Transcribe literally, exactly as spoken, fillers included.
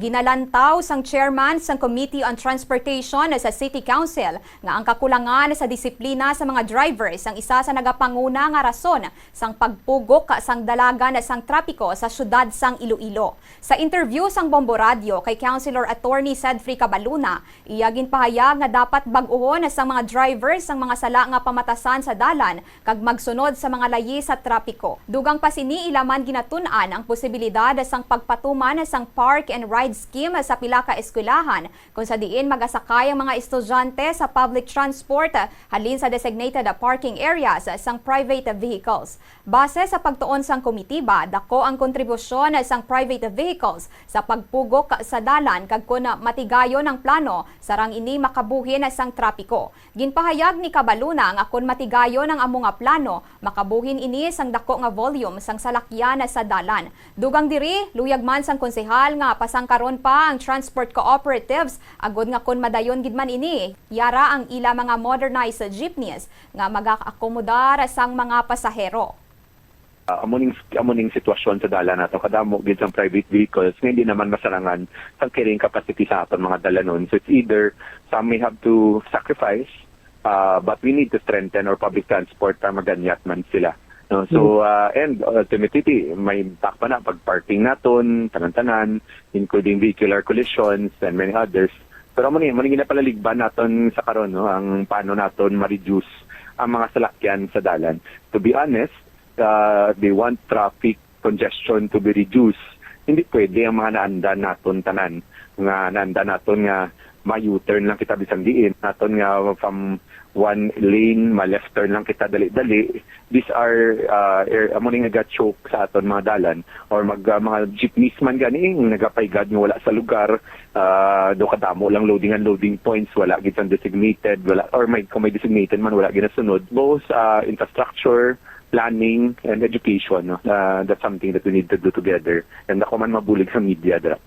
Ginalantaw sang chairman sang Committee on Transportation sa City Council nga ang kakulangan sa disiplina sa mga drivers ang isa sa nagapanguna nga rason sang pagpugok sang dalagan sang trapiko sa siyudad sang Iloilo. Sa interview sang Bombo Radio kay Councilor Attorney Cedfrey Cabaluna, iya ginpahayag nga dapat bag-uhon sang mga drivers ang mga sala nga pamatasan sa dalan kag magsunod sa mga layi sa trapiko. Dugang pa sini, ila man ginatun-an ang posibilidad sang pagpatuman sang park and ride scheme sa pila ka eskwelahan, kung sa diin magasakay ang mga estudyante sa public transport halin sa designated parking areas sang private vehicles. Base sa pagtuon sang komitiba, dako ang kontribusyon sang private vehicles sa pagpugok sa dalan, kag kon matigayon ang plano, sarang ini makabuhin sang trapiko. Ginpahayag ni Cabaluna nga kon matigayon ang amo nga plano, makabuhin ini sang dako nga volume sang salakyan sa dalan. Dugang diri, luyag man sang konsehal nga pasangkaron pa ang transport cooperatives, agod nga kon madayon gid man ini, yara ang ila mga modernized jeepneys nga magaakomodar sang mga pasahero. Ah, amo ning, amo ning sitwasyon sa dalan nato. Kadamo gid sang private vehicles nga hindi naman masarangan sang carrying capacity sa aton mga dalanon. So it's either some may have to sacrifice, uh, but we need to strengthen our public transport para maganyat man sila. No? So, uh, and ultimately, may impact pa na pag parking naton, tanan-tanan, including vehicular collisions and many others. Pero amo ni, amo ni ginapalaligban naton sa karon, no, ang paano naton ma-reduce ang mga salakyan sa dalan. To be honest, uh, they want traffic congestion to be reduced. Hindi pwede ang mga naandan naton tanan, nga naandan naton nga ma-U-turn lang kita bisan diin, naton nga from one lane ma-left turn lang kita dali-dali. These are uh, er, amo ni nga ga-choke sa aton mga dalan, or mag uh, mga jeepneys man gani nga nagapaygad nga wala sa lugar, uh, do kadamo lang loading and loading points, wala gid sang designated, wala, or may kung may designated man, wala ginasunod. Both uh, infrastructure, planning, and education, no? Uh, that's something that we need to do together. And ako man mabulig sa media dira.